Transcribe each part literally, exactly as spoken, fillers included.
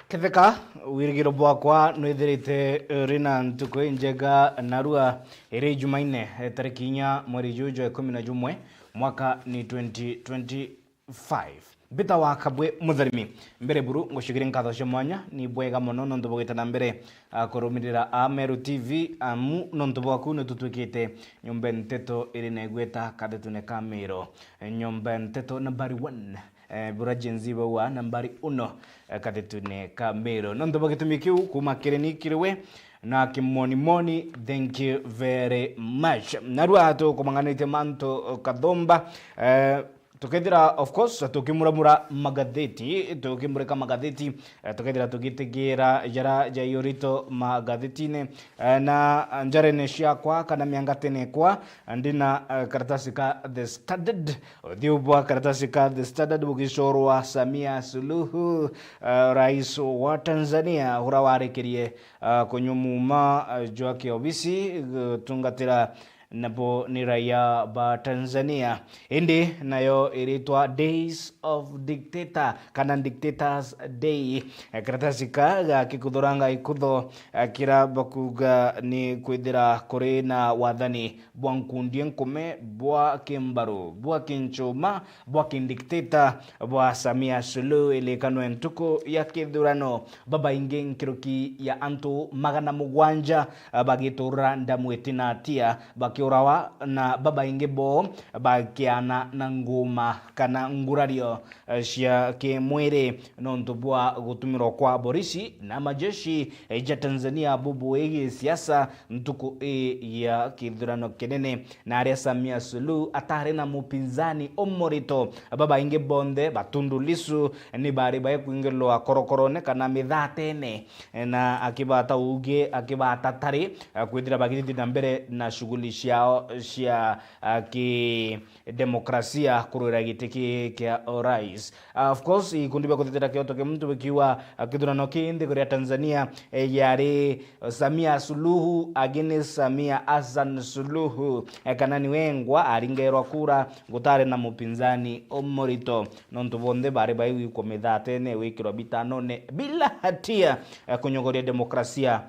Ketheka, wirigiro bwakwa nwithirite uri na ntuku injega narua. Iri Jumaine, eh, tariki inya mweri juju jwa ikumi na jumwe, mwaka ni twenty twenty-five. Mbita wa Kabwe Mutharimi. Mbere buru, ngucugire nkatho cia mwanya, ni bwega mono nontu bugite na mbere, ah, kurumirira Ameru T V, amu nontu bwaku nitutwikite nyomba nteto iri na igweta kathetune ka Miru. Nyomba nteto nambari one. Eh, bura Gen Z bauga nambari uno, eh, kathetune ka Miru. Nontu bwa gitumi kiu, kuma kiri ni kiri we, na kimonimoni, thank you very much. Narua tukumang'anitie mantu, eh, kathumba, eh, tukethira, of course, tukimuramura magatheti, tukimurika magatheti, eh, tukethira tugitigira jara jai urito magathetine, eh, na njarene ciakwa kana miangatene kwa, ndina, eh, karatasi ka The Standard. Uthiu bwa karatasi ka The Standard bugicorwa Samia Suluhu, eh, rais wa Tanzania, ura warikirie, eh, kunywa muuma, eh, jwa kiobisi, eh, gutungatira nabo ni raia ba Tanzania. Indi nayo iritwa Days of Dictator kana Dictators Day. Eh, karatasi ka gakikuthuranga ikutho, eh, kira bakuga ni kwithira kuri na wathani bwa nkundi nkume, bwa kimbaru, bwa kinchuma, bwa kindictator, bwa Samia Suluhu ilikanwe ntuku ya kithurano. Babaingi nkiruki ya antu magana mugwanja, eh, bagiturira ndamu itinatia, bakiurawa na babaingi bo bakiana na nguma kana ngurario, eh, cia kimwiri nontu bwa gutumirwa kwa borisi na majeshi, eh, ja Tanzania bubuigi siasa ntuku ii ya kithurano kinene. Na aria Samia Suluhu atari na mupinzani umurito, babaingi bonthe ba Tundu Lissu ni bari baikuingilwa korokorone kana mithatene, na akibata uge, akibata tari, eh, kwithira bagithithi na mbere na shughuli ciao cia, eh, ki demokrasia kurwira giti ki kia urais. Ah, of course, ikundi bia kutetera kioto kia muntu bikiuga, ah, kithurano ki nthiguru ya Tanzania, eh, yari Samia Suluhu against Samia Hassan Suluhu. Eh, kana ni wengwa aringairwa kura gutari na mupinzani umurito, nontu bonthe bari baigwikwa mithatene gwikirwa bitanone bila hatia, eh, kunyogoria demokrasia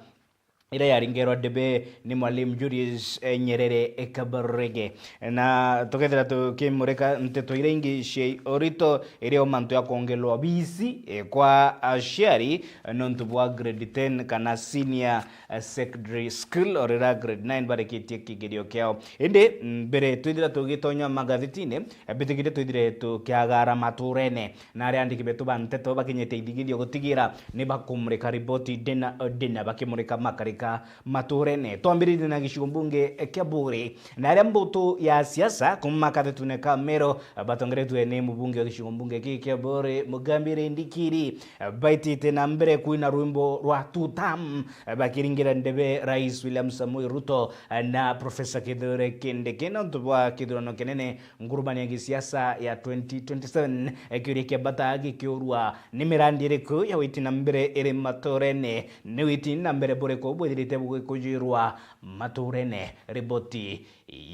iria yaringairwa ndebe ni Mwalimu Julius, eh, Nyerere, eh, Kabarege. Na tukethira tukimurika nteto iria ingi cia urito, irio mantu ya kwongerwa bisi, eh, kwa aciari, eh, nontu bwa grade ten kana senior, eh, secondary school, o rira grade nine barikitie kigerio kiao. Indi mbere twithira tugitonya magathitine, eh, mbitikirie twithire tukiagara maturene. Na aria andiki betu ba nteto bakinyite ithigithio gutigira ni bakumurika riboti ndina ndina, bakimurika makarika maturene. Twambiririe na gicigo mbunge kia Buri, na aria mbutu ya siasa kuma kathetune ka Meru batongeretue ni mubunge wa gicigo mbunge giki kia Buri, Mugambi Rindikiri, baitite na mbere kuina rwimbo rwa two term, bakiringira ndebe Rais William Samoei Ruto na Professor Kithure Kindiki nontu bwa kithurano kinene ngurumani ya gisiasa ya twenty twenty-seven, eh, kiuria kia bata gikiurua, ni mirandi iriku ya witi na mbere iri maturene? Ni witi na mbere buriku bwithirite bugikujirwa maturene? Riboti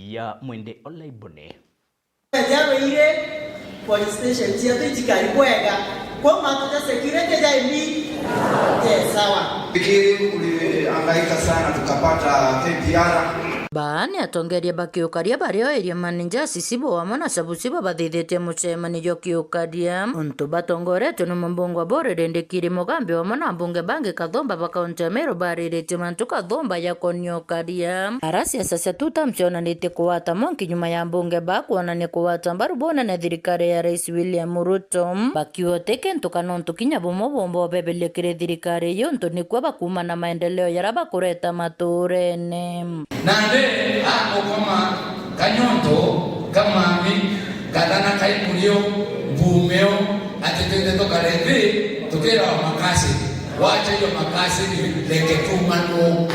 ya Mwende Olaibone. Jabeire police station cietu itikari bwega, kwa mantu ja security ja imi je sawa. Fikiri ulihangaika sana tukapata K P R. Baa ni atongeria ba kiukaria baria o area managers, cibũ amwe na cabu cibũ bathithitie mucemanio jwa kiukaria. Untu batongoretwe ni mubunge wa Buri Rindikiri Mugambi amwe na abunge bangi kathumba ba kaunti ya Meru bariritie mantu kathumba ya konia ukaria. Ara siasa cia two term cionanitie kugwata mwanki nyuma ya abunge ba kuonania kugwata mbaru bunene thirikari ya Rais William Ruto. Bakiuga uti kintu kana untu kinya bumwe bumba ubeberia kiri thirikari iu untu nikwo bakuuma na maendeleo jaria bakureta maturene. Nandi agukoma kanyonto ka mami, kathana kai murio, mbumeo, ati twende tukare nthi, tukirawa makasi. Wacha hiyo makasi ni reke tumanu.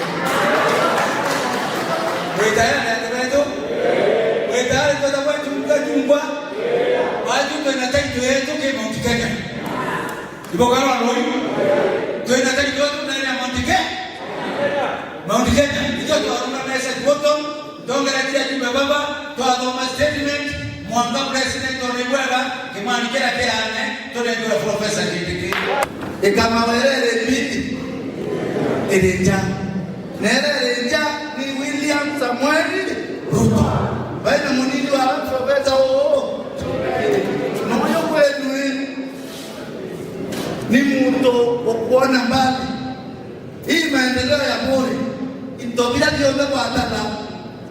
Witayari na tumeto? Witayari kwenda kwa chumba chumba? Wajumbe na title yetu ki Mount Kenya. Ibo kana roi. Twina title yetu ndani ya Mount Kenya. Mount Kenya, itwe twarunga message bottom, ndongera kira jumbe baba, twathoma statement, mwanka president one bwega, kimwani kira kirane, tunengura Professor Kindiki. Ikama werere Iri nja. Na iria iri nja ni William Samuel Ruto. Baina munini wa profesa uu. Noyo kwenu ni muntu ukuona mbali. Hii maendeleo ya bure, into biria bionthe gwatana,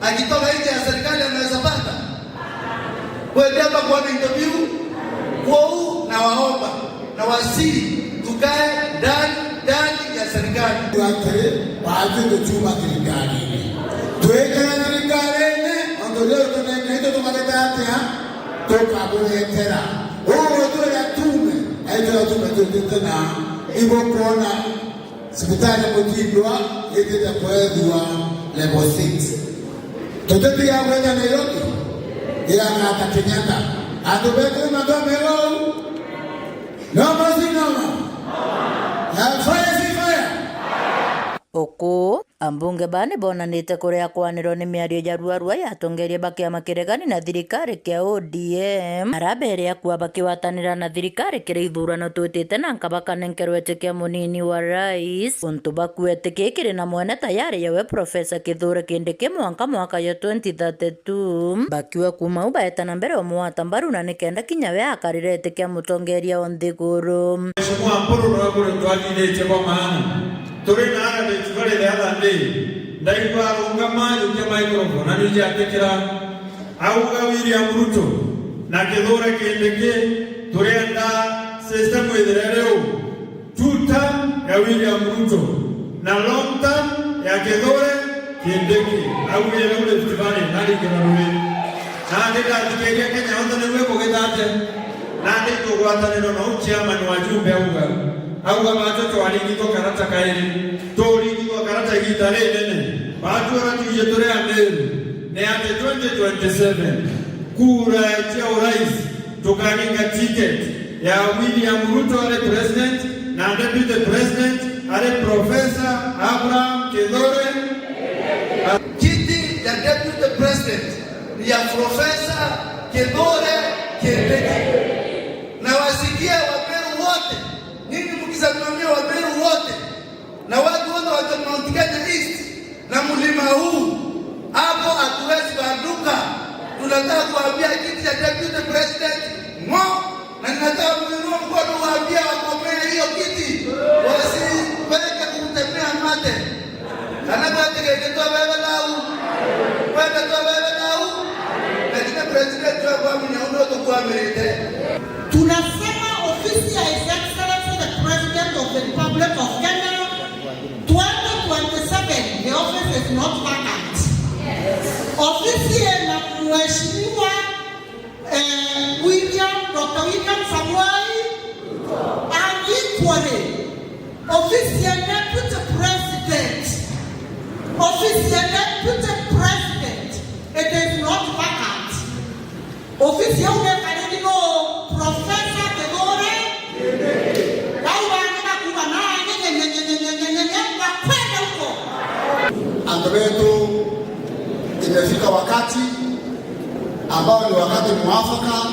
akitoka nje ya serikali anaweza pata? Kweli hapa kuona into biu? Kwou na waomba na wasii tukae ndani, ndani ya serikali. Atiri, baatwi tukiuma thirikarine. Twikara thirikarine, ontu riu tunengeitwe tukareta atia? Tukaburetera. Uu twira tume, aitwira tume twitite na ibukwona. Cibitari ya Mutindwa itite kwethua level six. Tutitiga gweta Nairobi, iragata Kenyatta. Antu betu ni matome uu? No, no, si no, no. Na fire, si fire. Uku, ambunge baa ni bonanite kuria kwanirwa ni miario ya ruarua ya atongeria ba kiama kiregani na thirikari kia O D M, ara beere akua bakigwatanira na thirikari kiri ithurano twitite na nka bakanenkerwa iti kia munini wa rais. Untu bakuete kii kiri na mwene tayari yawe Profesa Kithure Kindiki mwanka mwaka ya twenty thirty-two. Bakiuga kuuma au baeta na mbere umwata mbaru na nikenda kinya we akarire iti kia mutongeria o nthiguru. Mheshimiwa Mpuru, nwe kuri twathithitie bwa maana. Turi na ara betu bari the other day, ndaigua arungama ajukia microphone, na niji atikira. Auga William Ruto na Kithure Kindiki, turienda system ithire riu, two term ya William Ruto na long term ya Kithure Kindiki. Augire riu Rift Valley nari kira ruri. Nandi ndathikiria Kenya yonthe niu ikugita atia? Nandi tugwatanirwa na u chairman wa jumbe auga, auga bacho twaringithwa karata kairi, turingithwa karata igita rinene. Bachu ara twiji turi a Meru, ni ati twenty twenty-seven, kura cia urais tukaringa ticket ya William Ruto ari president na deputy president ari Professor Abraham Kithure. Kiti ya deputy president ni ya Professor Kithure Kindiki. Na wasikie Wameru wote, nyinyi mkisimamia Wameru wote, na watu wote wa Mount Kenya East na mlima huu, hapo hatuwezi banduka. Tunataka kuambia kiti ya deputy president ng'o, na ninataka muinue mkono uambie wakomee hiyo kiti, wasipeleke kumtemea mate. Kana gwetigike twabebe nau? Kwenda twabebe nau? Lakini president wa kwamunya uno tukwamirite. Tunasema ofisi ya His Excellency the President of the Republic of Kenya, twenty twenty-seven, the office is not vacant. Ofisi ya Mheshimiwa, eh, William, Doctor William Samoei, and equally, ofisi ya Deputy President, ofisi ya Deputy President, it is not vacant. Ofisi yau nekariri no Professor Kithure. Bau bangi bakuuga na nyenyenyenyenyenyenyenye bakwende huko. Antu betu, imefika wakati ambao ni wakati mwafaka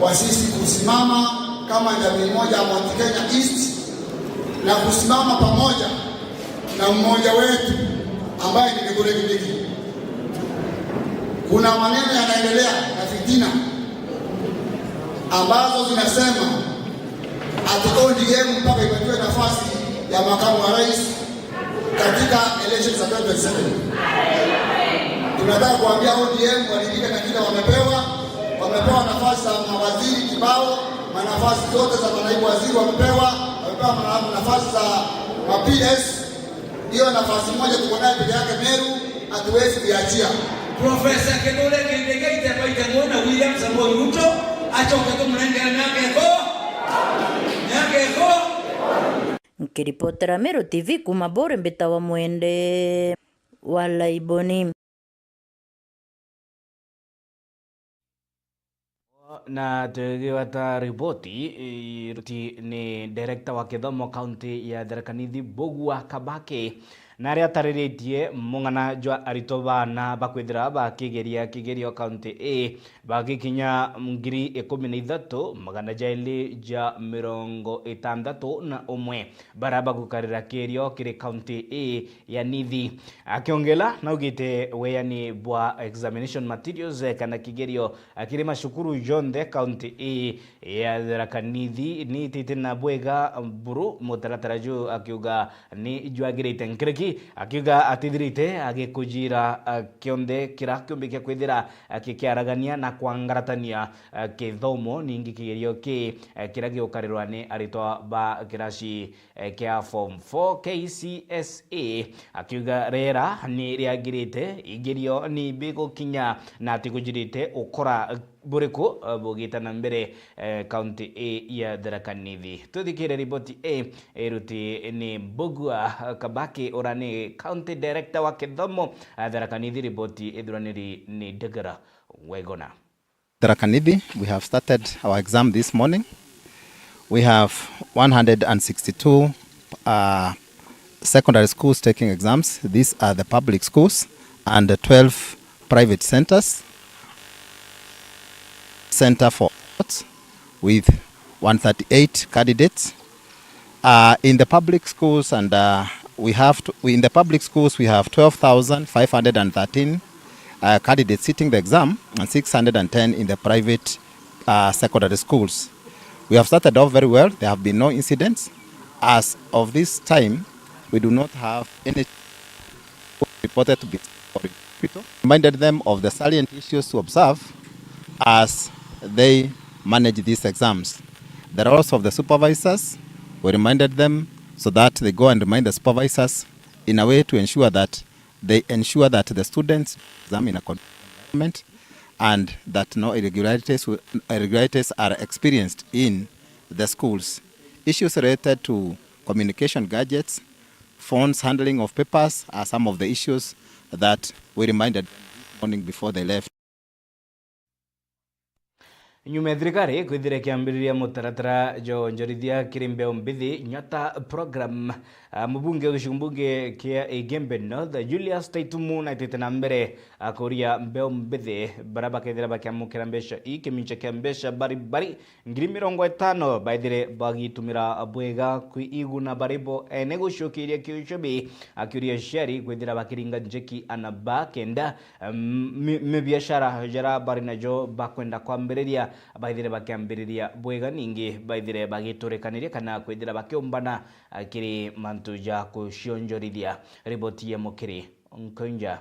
wa sisi kusimama kama jamii moja ya Mount Kenya East na kusimama pamoja na mmoja wetu ambaye ni Kithure Kindiki. Kuna maneno yanaendelea na fitina ambazo zinasema ati O D M mpaka ipatiwe nafasi ya makamu wa rais katika elections za twenty twenty-seven. Tunataka kuambia O D M waridhike na kile wamepewa. Wamepewa nafasi za mawaziri kibao, manafasi zote za manaibu waziri wamepewa, wamepewa mana-, nafasi za ma P S. Hiyo nafasi moja tuko nayo peke yake Meru, hatuwezi kuiachia. Profesa Kithure Kindiki aite kwa itego na William Samoei Ruto, acoke tumurengere miaka iko, miaka iko. Nkiripotera Meru T V kuuma Buri, mbitawa Mwende wa Laiboni. Na tugigwata riboti, eh, riboti ni director wa kithomo kaunti ya Tharaka Nithi, Mbugua Kabake, Na aria atariritie mung'ana jwa aritwa bana bakwithira bakigeria kigerio kaunti ii bagikinya ngiri ikumi na ithatu magana jairi ja mirongo itantatu na umwe bara bagukarira kirio kiri kaunti ii ya Nithi. Akiongela naugite weani bwa examination materials, eh, kana kigerio, eh, kiri macukuru jonthe kaunti ii ya Tharaka Nithi ni itite na bwega buru mutaratara ju, akiuga ni jwagirite nkiriki, akiuga atithirite agikujira, eh, kionthe kira kiumbi kia kwithira, eh, kikiaragania na kwangaratania, eh, kithomo, ningi kigerio ki, eh, kira gigukarirwa ni aritwa ba kirasi, eh, kia form four K C S E, akiuga rera ni riagirite, igerio ni bigukinya na ati kujirite ukora buriku, eh, bugita na mbere, eh, kaunti ii ya Tharaka Nithi. Tuthikire riboti ii iruti ni Mbugua Kabaki, ura ni county director wa kithomo, eh, Tharaka Nithi. Riboti ithuraniri ni Ndegera Wegona. Tharaka Nithi, we have started our exam this morning. We have one hundred and sixty-two, uh, secondary schools taking exams. These are the public schools and the twelve private centers. Center for Arts with one thirty-eight candidates. Uh, in the public schools, and, uh, we have to, in the public schools, we have twelve thousand five hundred and thirteen, uh, candidates sitting the exam and six hundred and ten in the private, uh, secondary schools. We have started off very well. There have been no incidents. As of this time, we do not have any reported to be hospital. Reminded them of the salient issues to observe as they manage these exams. The roles of the supervisors, we reminded them so that they go and remind the supervisors in a way to ensure that they ensure that the students exam in a controlled environment and that no irregularities, irregularities are experienced in the schools. Issues related to communication gadgets, phones, handling of papers are some of the issues that we reminded them this morning before they left. Nyuma ya thirikari kwithira ikiambiriria mutaratara jwa wonjorithia kiri mbeu mbithi, Nyota Program, ah, mubunge wa gicigo mbunge kia Igembe North, Julius Taitumu, naitite na mbere, ah, kuria mbeu mbithi bara bakethira bakiamukira mbeca ii kimincha kia mbeca bari bari ngiri mirongo itano baithire bagitumira bwega kwi iguna bari bo ene gucokeria kiucubi, akiuria aciari kwithira bakiringa njeki ana ba kenda, em, mi-, mibiashara jara bari najo bakwenda kwambiriria baithire bakiambiriria bwega, ningi baithire bagiturikaniria kana kwithira bakiumbana, eh, kiri mantu ja kucionjorithia. Riboti ya Mukiri Nkunja.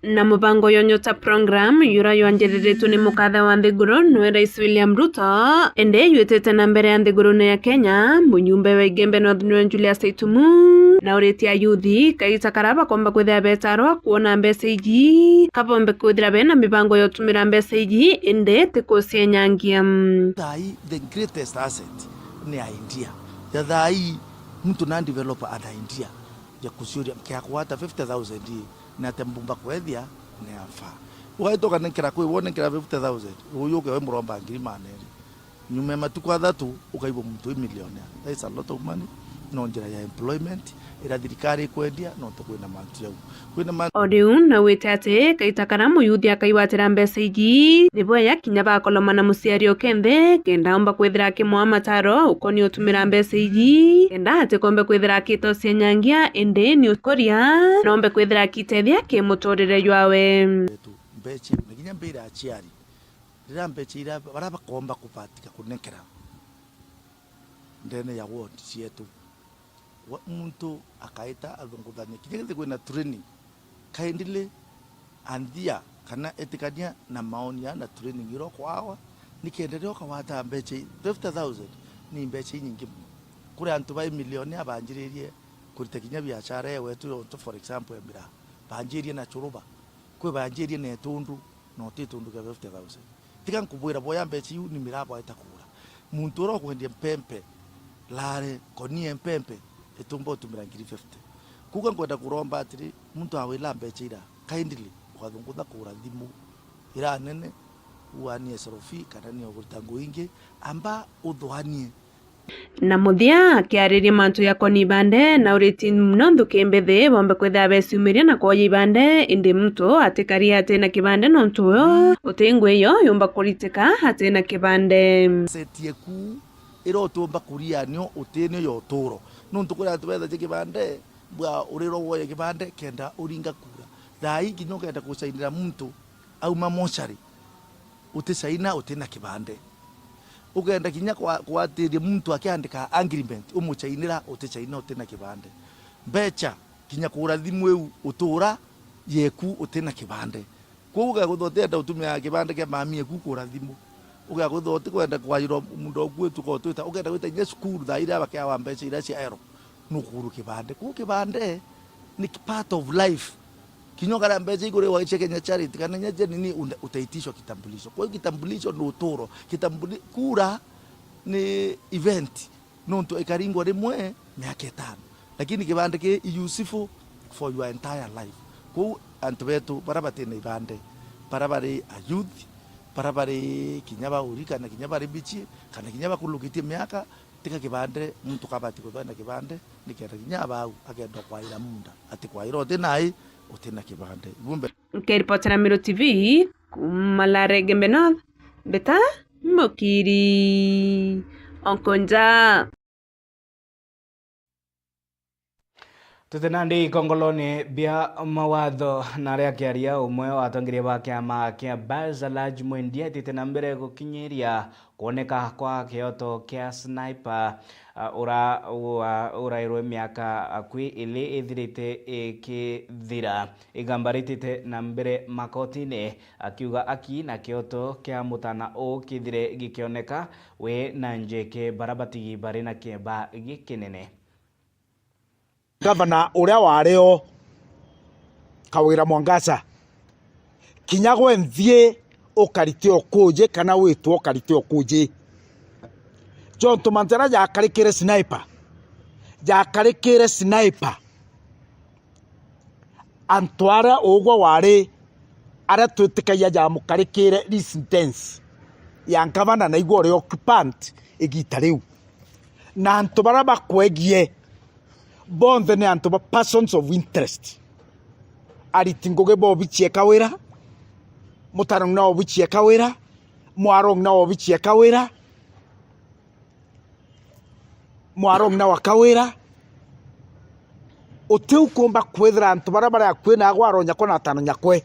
Na mubango yo Nyota Program, yura ywanjiriritwe ni mukathe wa nthiguru, niwe Rais William Ruto, indi yutite na mbere ya nthigurune ya Kenya, munyumbe wa Igembe North niwe Julius Taitumu, na uritie ayuthi kaita kara bakomba kwithira betarwa kwona mbeca iji, kabombe kwithira bena mibango ya utumira mbeca iji, indi ti kucienyangia. Thaa ii, the greatest asset ni idea. Ya thaa ii, muntu na develop an idea ya kuciuria, "Nkiakugwata fifty thousand ii, ni atia mbumba kwethia ni afa?" Ugaita ukanenkera kwi, wonenkera fifty thousand, uyu uke we muromba ngiri maana eri. Nyuma ya matuku athatu, ukaigua muntu wi millionaire. That is a lot of money. No njira ya employment, ira thirikari ikwendia, nontu kwina mantu jau. Kwina mantu. O riu nawite ati kaita kara muyuthi akaigwatira mbeca iji, ni bwega kinya bakoloma na muciari o kenthe, kenda omba kwithira akimwaa mataro ukonia utumira mbeca iji, kenda atikombe kwithira akitocia nyangia, indi ni ukuria, nombe kwithira akitethia kimuturire jwawe. Mbeca, na kinya mbira aciari, riria mbeca iria bara bakomba kubatika kunenkera ndene ya ward cietu, wa-, muntu akaita athunguthanie. Kinya kethira kwina training, kindly anthia kana itikania na maoni ya na training iria ukwawa, nikenda riria ukawata mbeca i-, fifty thousand ni mbeca inyingi muno. Kuri antu bai millionaire banjiririe kurita kinya biashara ewe tu, for example, ya miraa. Banjirie na churuba, kwi banjirie na itundu, na uti itundu kia fifty thousand. Tiga nkubwira, boya mbeca iu ni miraa bwaita kugura. Muntu uria ukwendia mpempe, lare, konia mpempe, itumba utumira ngiri fifty. Kuuga nkwenda kuromba atiri, muntu awila mbeca ira, kindly, ukathungutha kugura thimu ira nene, uanie S L F kana ni ugurita ngui ingi, amba uthwanie. Na muthia, akiariria mantu jakoni ibande, na uritie mono nthuki mbithi bombe kwithira beciumiria na kwoja ibande, indi muntu atikari ati na kibande nontu uyo uti ngui iyo yumba kuritika ati na kibande. Seti eku iria utumba kuria nio uti nio ya uturo. Nontu kuri antu bethagia kibande, bwa uriro woya kibande kenda uringa kura. Thaa ii kinya ukenda gucainira muntu auma mochari, uticaina uti na kibande. Ukenda kinya kwa-, kwatiria muntu akiandika agreement, umucainira uticaina uti na kibande. Mbecha, kinya kugura thimu iu utura yeku uti na kibande. Kwou ugakutha utienda utumia kibande kia mami eku kugura thimu. Ugakutha utikwenda kwajirwa muntu oku witu kotwita, ukenda gwita inya cukuru thaa iria bakeawa mbecha iria cia ero, nukuguru kibande. Kwou kibande ni part of life. Kinya ukara mbecha iguriwa cia Kenya Charity, kana inya cia nini, unde-, utaitishwa kitambulisho. Kwou kitambulisho ni uturo. Kitambuli-, kura ni event. Nontu ikaringwa rimwe miaka itano, lakini kibande ki is useful for your entire life. Kwou antu betu bara batina ibande, bara bari a youth, bara bari kinya bauri, kana kinya bari bichie, kana kinya bakulukitie miaka, tiga kibande, muntu kabati kuthwa na kibande, nikenda kinya abau akenda kwaira munda, ati kwaira uti nai, uti na kibande. Bumbe. Nkiripotera Meru T V, kuma Laregembe North, mbita Mukiri. Onkonja. Tuti nandi ikongoloni bia mawatho, na aria akiaria umwe wa atongeria ba kiama kia Buzz, Alhaji Mwendia, etite na mbere gukinyiria kwoneka kwa kioto kia Sniper, a, ura-, ua-, urairwe miaka akui ili ithirite ikithira. Igamba ritite na mbere makotini, akiuga aki na kioto kia mutana uu kithire gikioneka, we na Njeke bara batigi bari na kieba gikinene. Gavana uria wari o, Kawira Mwangaza, kinya gwe nthie ukarite ukuji kana witwe ukarite ukuji. Jontu mantu jaria jakarikire Sniper, jakarikire Sniper. Antu aria ugwe wari, aria twitikagia jamukarikire residence ya ngavana, na igwe uri occupant igita riu. Na antu baria bakwegie bonthe ni antu ba persons of interest. Ariti ngugi ba obichi ya Kawira, mutarani na obichi ya Kawira, mwarong na obichi ya Kawira, mwarong na wa Kawira. Utiu kumba kwithira antu baria bari akui na agwe aronya ko na atano nyakwe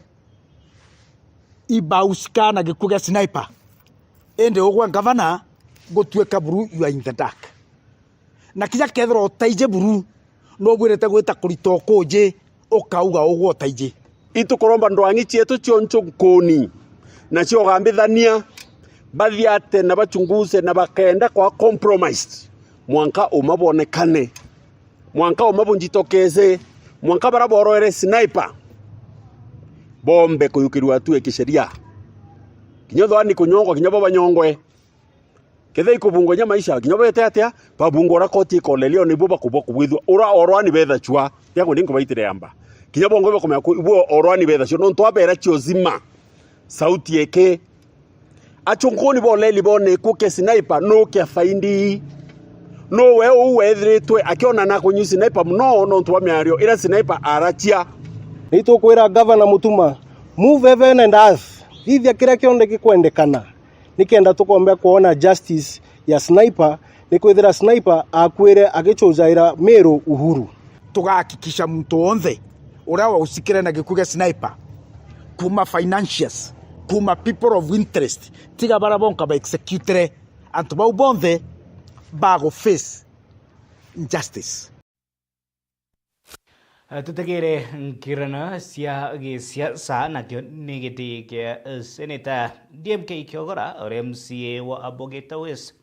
ibausikana gikuu gia Sniper. Indi ugwe ngavana gutuika buru, you are in the dark. Na kinya kethirwa utaiji buru, nubwirite gwita kurita ukuji, ukauga ugwe utaiji. Itukuromba ndwang'i cietu cionchu nkuni, na ciogambithania, bathiate na bachunguze na bakenda kwa compromised, mwanka uma bonekane, mwanka uma bunjitokeze, mwanka bara boroere Sniper bombe kuyukirua atue kisheria. Kinya thwani kunyongwa, kinya bo banyongwe. Kethira ikubungwa inya maisha, kinya bete atia, babungwa ura koti ikolelio, nibo bakubwa kubwithua. Ura orwani betha chua, ya kwenda nkubaitire yamba. Kinya bongo bakomea ku, ibo orwani betha chua, nontu abera chiozima. Sauti eke. Achunkuni boleli bone ku ke Sniper, no ke faindi. No we uu wethiritwe akiona na kunyu Sniper muno, nontu wa miario ira Sniper arachia. Nitukwira Gavana Mutuma, move heaven and earth, thithia kiria kionthe gikwendekana. Nikenda tukombe kwona justice ya Sniper, nikwithira Sniper akuire agichujaira Meru uhuru. Tugahakikisha muntu wonthe uria wausikire na gikuu gia Sniper, kuma financiers, kuma people of interest, tiga bara bonka ba executire, antu bau bonthe bagu face justice. Eh, tutegere nkirano cia gisiasa, nakio ni giti kia, eh, Senator D M K Kiogora, uri M C A wa Abogeta West.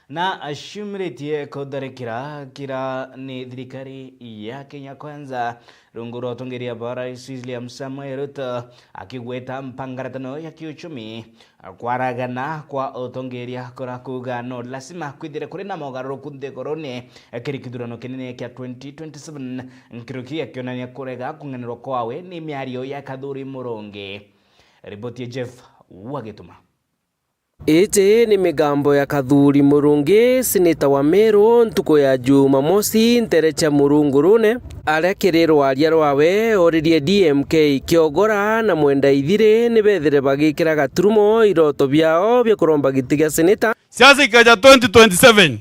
Na aciumiritie kutharikira kira ni thirikari ya Kenya Kwanza, rungu rwa utongeria bwa Rais William Samoei Ruto, akigweta mpangaratano ya kiuchumi. Kwaragana kwa utongeria kurakuga no lasima kwithire kuri na mogaruruku nthiguruni kiri kithurano kinene kia twenty twenty-seven, Nkiruki akionania kurega kung'anerwa kwawe ni miario ya Kathuri Murungi. Riboti ya Jeff Wagituma. Iji ni migambo ya Kathuri Murungi, seneta wa Meru, ntuku ya Jumamosi, ntere cia Murungurune, aria kiri rwaria rwawe oririe D M K Kiogora na Mwenda Ithiri nibethire bagikira gaturumo iroto biao bia kuromba giti gia seneta. Siasa ikeja twenty twenty-seven.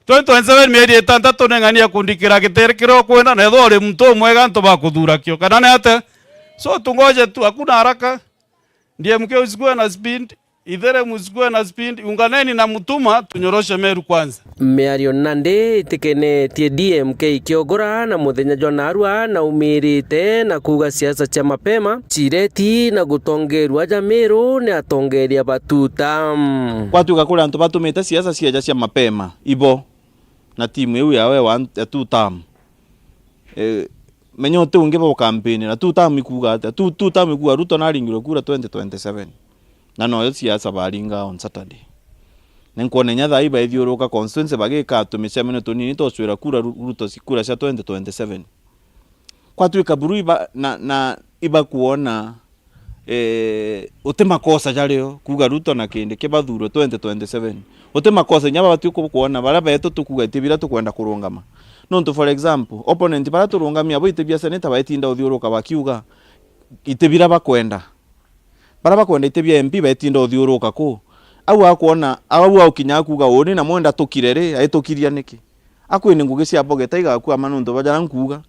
Twenty twenty-seven, mieri itantatu neng'ania kundikira giti kiria ukwenda, na ethwa uri muntu umwega antu bakuthuura kio, kana ni ate? So tungoje tu, hakuna haraka. D M K usikuwe na speed, Ithere musikuwe na speed, unganeni na Mutuma, tunyoroshe Meru kwanza. Miario nandi itikenetie D M K Kiogora na muthenya jwa narua naumirite na kuuga siasa cia mapema cireti na gutongerua ja Meru ni atongeria ba two term. Gwatuika kuri antu batumite siasa cieja cia mapema, ibo na timu iu yawe wa ya two term. Eh, menya uti ungi bo kampeni na two term ikuuga atia? Two, two term ikuuga Ruto naringirwe kura twenty twenty-seven. Na noyo siasa baringa on Saturday. Ni nkwona inya thaa ii baithiuruka constituency bagika tumicemanio tunini twacwira kura Ru-, Ruto ci-, kura cia twenty twenty-seven. Kwatuika buru iba-, na, na ibakwona, eh, uti makosa jario kuuga Ruto na Kindiki bathurwe twenty twenty-seven. Uti makosa inya babatie ku-, kwona baria betu tukuuga iti bira tukwenda kurungama. Nontu, for example, opponent baria turungamia bo iti bia senator baitinda uthiuruka bakiuga iti bira bakwenda. Baria bakwenda iti bia M P baitinda uthiuruka ku. Au akwona, au aukinya akuuga, "Uuni na Mwenda tukire ri, aitukiria niki?" Akwini ngugi cia bogeta igakua ma nontu bwa jaria nkuuga.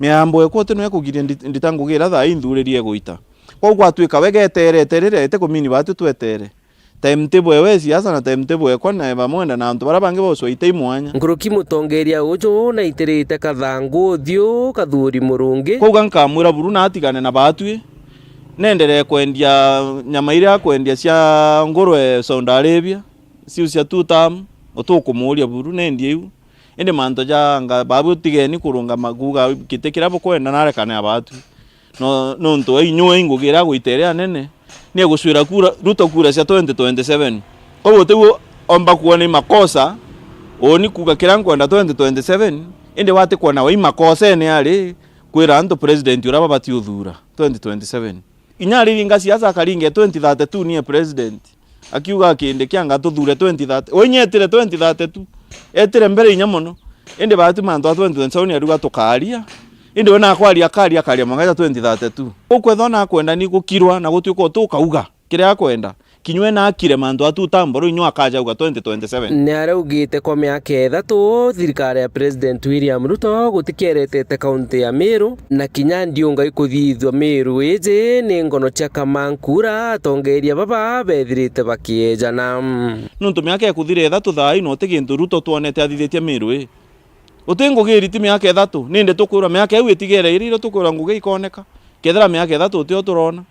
Miambo ekwa uti nwe kugiria ndi-, ndita ngugi iria thaa ii nthuririe igwita. Kwou gwatuika we geterete riria iti kumini batu twetere. Timetable ewe siasa na timetable ekwa na eba Mwenda na antu baria bangi boswa ite i mwanya. Nkuruki mutongeria uju naitirite kathangu uthiu Kathuri Murungi. Kwauga nkamwira buru na atigane na batwi. Nenderee kwendia nyama iria akwendia cia ngurwe Saudi Arabia, ciu cia two term, utukumuuria buru, nendie iu. Indi mantu ja anga, babu tigeni kurungama kuuga giti kiria bukwenda narekane na batwi. No, nontu inywe i ngugi iria agwita iria nene, ni eguswira kura, Ruto kura cia twenty twenty-seven. Kwou utiu omba kuona i makosa, uuni kuuga kiria nkwenda twenty twenty-seven, indi wati kwona we i makosene ari kwira antu president uria babati uthuura twenty twenty-seven. Inya ariringa siasa akaringe twenty thirty-two nie president. Akiuga kindi kia anga tuthure twenty thirty. We inya etire twenty thirty-two. Etire mbere inya mono. Indi batu mantu a twenty twenty-seven ariuga tukaria. Indi we nakwaria akaria, akaria mwanka ja twenty thirty-two. Ukwethwa nakwenda ni gukirwa na gutuika utu ukauga kiria akwenda. Kinywe nakire mantu a two term boro inywe akajauga twenty twenty-seven. Ni araugite kwa miaka ithatu, thirikari ya President William Ruto gutikieretete kaunti ya Meru, na kinya ndiunga ikuthithua Meru iji ni ngono cia Kamankura, atongeria baba bethirite bakiejana. Nontu miaka ikuthira ithatu thaa ino uti gintu Ruto twonete athithitie Meru ii. Uti ngugi iriti miaka ithatu, nindi tukwirwa miaka iu itigere iri, irio tukwirwa ngugi ikoneka. Kethira miaka ithatu utio turona.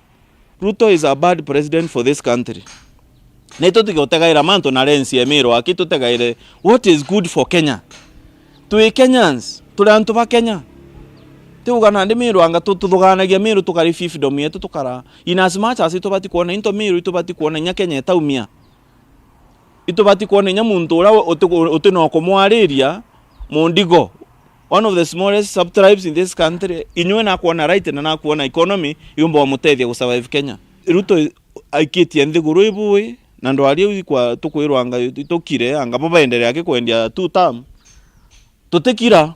Ruto is a bad president for this country. Ni tutige utegaira mantu na lens ya Meru aki, tutegaire what is good for Kenya. Twi Kenyans, turi antu ba Kenya. Ti uga nandi Meru anga tu-, tuthuganagia Meru tukari fiefdom yetu tukara. In as much as itubati kuona into Meru, itubati kuona inya Kenya itaumia. Itubati kuona inya muntu uria uti-, uti na ukumwariria mundigo. One of the smallest sub-tribes in this country, inywe nakwona right na nakwona economy yumba wamutethia gusurvive Kenya. Ruto aikitie nthiguru ibui, na ndwari iu ikwa-, tukwirwa anga tukire, anga bo baenderea aki kwendia two term. Tutikira.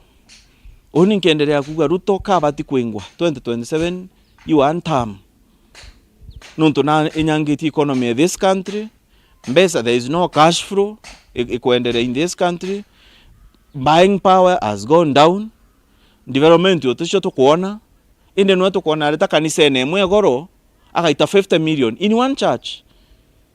Uni nkenderea kuuga Ruto kabati kwingwa twenty twenty-seven, you one term. Nontu na inyangitie economy ya this country, mbeca, there is no cash flow i-, ikwenderea in this country, buying power has gone down, development uticio tukwona, indi nwe tukwona arita kanisene imwe igoro, agaita fifty million in one church.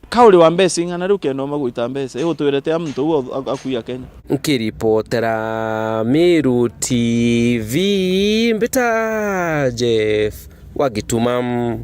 Ka uri wa mbeca ing'ana riu kenda uma gwita mbeca, igutwirete a muntu uu a-, akuia Kenya. Nkiripotera Meru T V, mbita Jeff wa Gituma.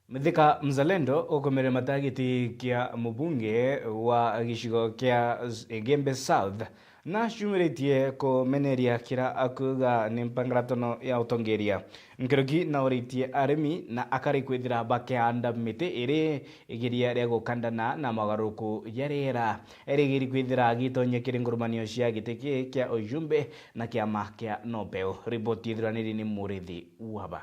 Mithika Mzalendo ukomere matagiti kia mubunge wa gicigo kia Igembe South, Na ciumiritie kumeneria kira akuuga ni mpangaratono ya utongeria. Nkuruki nauritie arimi na akari kwithira bakianda miti iri igeria ria gukandana na mogaruruku ja riera. Erigiri kwithira agitonya kiri ngurumanio cia giti ki kia ujumbe na kiama kia NOPEU. Riboti ithuraniri ni Murithi Waba.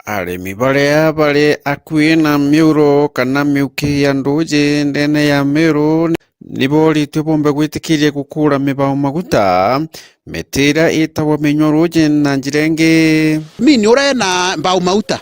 Arimi baria bari akui na miuro kana miuki ya nduuji ndene ya Meru ni boritue bombe gwitikiria gukura mibao maguta, miti iria itagwa minywa ruuji na njira ingi. Mini uria ena mbao mauta,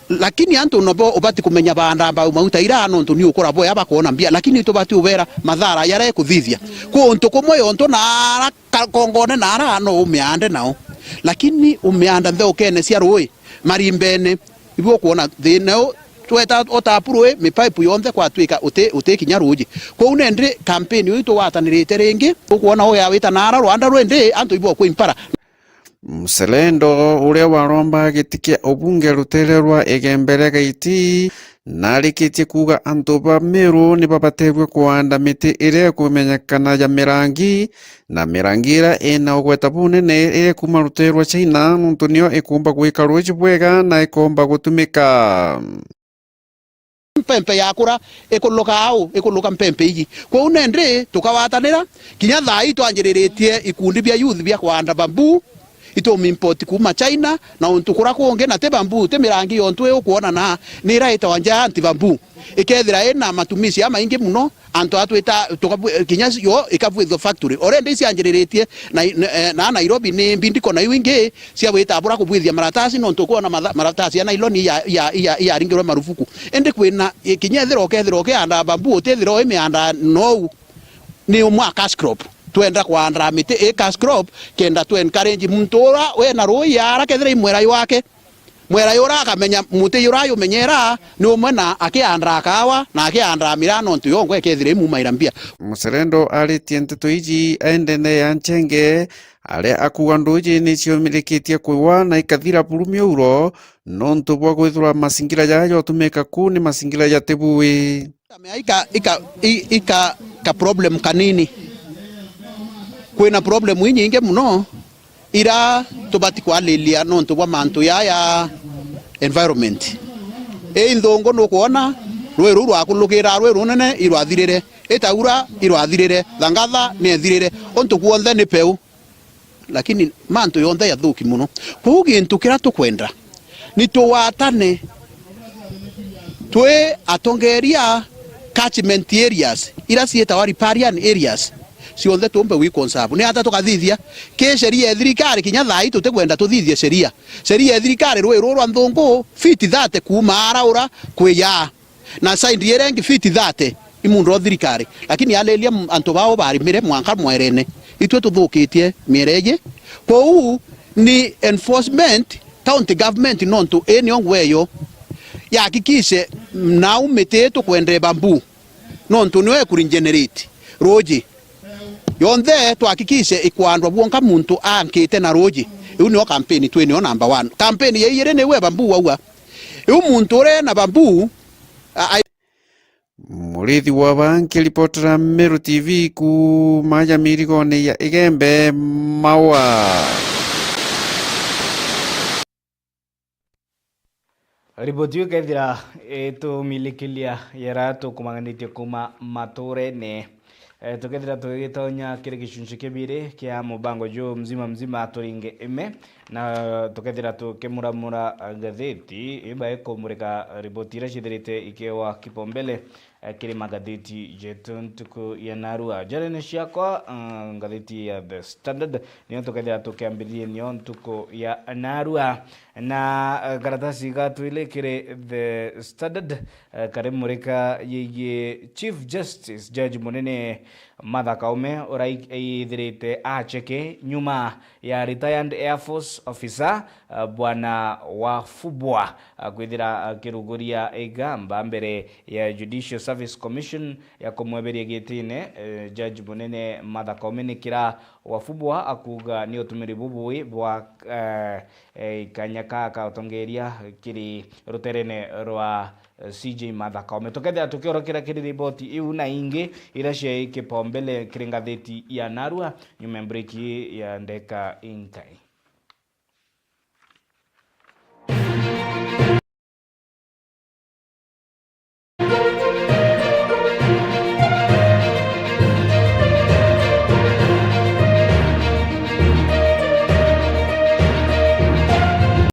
lakini antu nobo ubati kumenya baanda mbau mauta ira, nontu ni ukura bwea bakoona mbia, lakini tubati ubera mathara jaria ikuthithia kuntu kumwe yontu na ara ka-, kongone na ara no umiande nao, lakini umianda ntheukene cia rui marimbene, ibu ukwona thina u tweta otapu rui mipaipu yonthe kwatwika uti, uti kinya ruji. Kwou nendi kampeni uyu tugwatanirite ringi, ukwona uya wita na ara rwanda rwindi antu ibu okwa impara. Mselendo uria waromba giti kia ubunge rutere rwa Igembe ria Gaiti, narikitie kuuga antu ba Meru ni babaterwe kuanda miti iria ikumenyekana ya mirangi, na mirangi iria ina ugweta bunene iria ikuma rutere rwa China, nontu niyo ikumba gwika ruiji bwega na ikomba gutumika. Mpempe yakura, ikuluka au, ikuluka mpempe iji. Kwou nendi tukawatanira, kinya thaa ii twanjiriritie ikundi bia youth bia kwanda bamboo, itumimport kuuma China, na untu kura kungi, na ti bamboo, ti mirangi yontu ii ukwona na ni ira itawa giant bamboo. Ikethira ina matumizi jamaingi muno, antu atwita, tukabu-, kinya yo ikabwithwa factory. Already cianjiriritie na, na, eh, na Nairobi ni mbindiko na iu ingi, cia gwita bura kubwithia maratasi, nontu ukwona matha-, maratasi ya nylon iya, iya, iya, iyaringirwe marufuku. Indi kwina, i-, kinya ethira ukethira ukianda bamboo, utithira ui mianda nou, ni umwe a cash crop. Twenda kwanda miti i cash crop, kenda tu encourage muntu ura wina rui ara kethira i mwera jwake. Mwera jura akamenya muti jura ajumenyera ni umwe na akiandaa kawa na akiandaa miraa, nontu yongwa ikethira imumaira mbia. Muserendo aritie nteto iji aendene ya Nchenge, aria akuuga nduuji ni ciumirikitie kwiwa na ikathira buru miuro, nontu bwa kwithirwa masingira jaria jotumika ku ni masingira jatibui. Ika, ika, i-, ika ka problem kanini. Kwina problem inyingi muno ira tubati kwariria nontu bwa mantu ya, ya environment. I nthungu nukwona rui ruu rwakulukira rui runene irwathirire, itaura irwathirire, thangatha niethirire, untu kuonthe ni peu. Lakini mantu yonthe yathuki muno. Kwou gintu kiria tukwenda ni tuwatane twi atongeria catchment areas, ira ciitagwa riparian areas, cionthe tumbe wi conserve. Ni ata tukathithia? Ki sheria ya thirikari, kinya thaa ii tutikwenda tuthithie sheria. Sheria ya thirikari, rui ruu rwa nthungu, feet thirty kuuma ara ura kwi yaa. Na side iria ingi feet thirty i muunda o thirikari, lakini aliria m-, antu bao barimire mwanka mwerene. Itwe tuthukitie miere iji. Kwou ni enforcement, county government, nontu ii nio ngweyo, yahakikishe nau miti ii tukwendere bamboo, nontu nio ikuregenerate ruuji. Yonthe tuhakikishe ikwandwa bwonka muntu ankite na ruuji. Iu nio kampeni twi nio number one. Kampeni ya iiri niu e bamboo auga. Iu muntu uria ena bamboo, a-, a-, Murithi wa Banki, ripotera Meru T V kuuma ya mirigone ya Igembe, Maua. Riboti iu ikethira itumilikiria yara tukumanganitie kuuma maturene. Eh, tukethira tugitonya kiri gicunci kia biiri kia mubango juu mzima mzima turinge ime, na tukethira tukimuramura ngathiti iba ikumurika riboti iria cithirite ikiewa kipaumbele, eh, kiri magathiti jetu ntuku ya narua. Jarene ciakwa, eh, ngathiti ya The Standard niyo tukethira tukiambiririe nio ntuku ya narua. Na, eh, karatasi ga twili kiri The Standard, eh, kari murika yegii Chief Justice Judge Munene Martha Kaume, uria aithirite aceke nyuma ya retired Air Force officer, eh, Bwana Wafubwa, eh, kwithira akiruguria igamba mbere ya Judicial Service Commission ya kumweberia gitine, eh, Judge Munene Martha Koome, ni kira Wafubwa akuuga ni utumiri bubui bwa, eh, eh, kanya ka ka utongeria kiri ruterene rwa, eh, C J Martha Koome. Tukethira tukiorokera kiri riboti iu na ingi iria ciai kipaumbele kiri ngathiti ya Narua, nyuma ya break ya ndeka inkai.